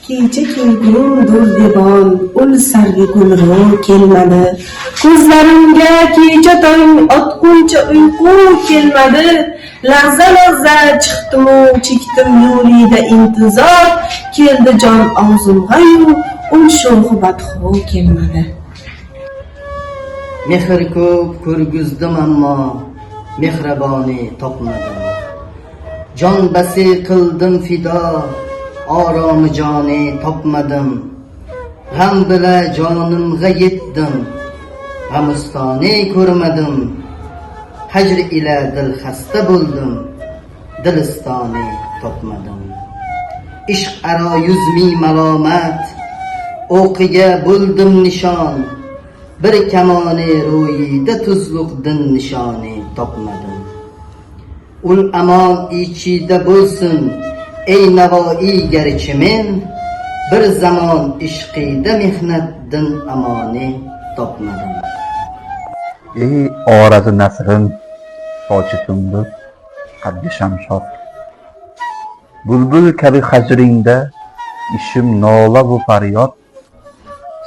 Kecha kelgumdur devon, ul sargi gulro kelmadi. Ko'zlarimga kecha tong otguncha uyqu kelmadi. Lahza chiqdimu chekdim yo'lida intizor, keldi jon og'zimga-yu ul sho'xi badxo kelmadi. Mehr ko'p ko'rgizdim ammo mehriboni topmadim. Jon basi qildim fido, oromi joni topmadim. G'am bila jonimga yetdim, g'amustoni ko'rmadim. Hajr ila dil xasta bo'ldim, dilistoni topmadim. Ishq aro 100 ming malomat, o'qiga bo'ldim nishon. Bir kamoni ro'yida tuzluq din nishoni topmadim. Ul amon ichida bo'lsin, ey Navoiy garchi men, bir zamon ishqida mehnat din amoni topmadim. Ey orazi nasrin, sochi sunbul, qaddi shamshod. Bulbul kabi hajringda ishim nola bu faryod.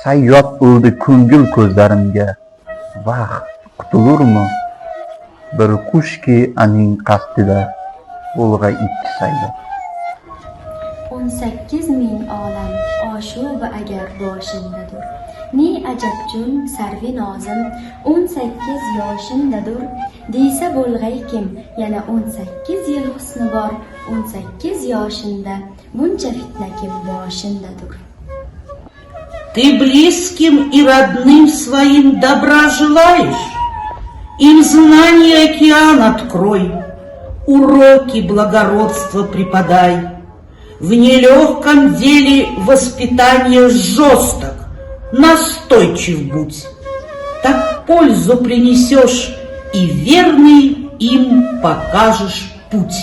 Sayyod bo'ldi ko'ngil ko'zlarimga, vaqt qutulurmi? Bir qushki aning qasdida ulg'a ikki sayda. 18 ming olam oshuba agar boshindadir. Ne ajabchun sarvi nozim 18 yoshindadir. Deysa bo'lg'ay kim, yana 18 yil husni bor. 18 yoshinda buncha fitna kim boshindadir. Ты близким и родным своим добра желаешь? Им знание океан открой, уроки благородства преподай. В нелегком деле воспитания жесток, настойчив будь. Так пользу принесешь и верный им покажешь путь.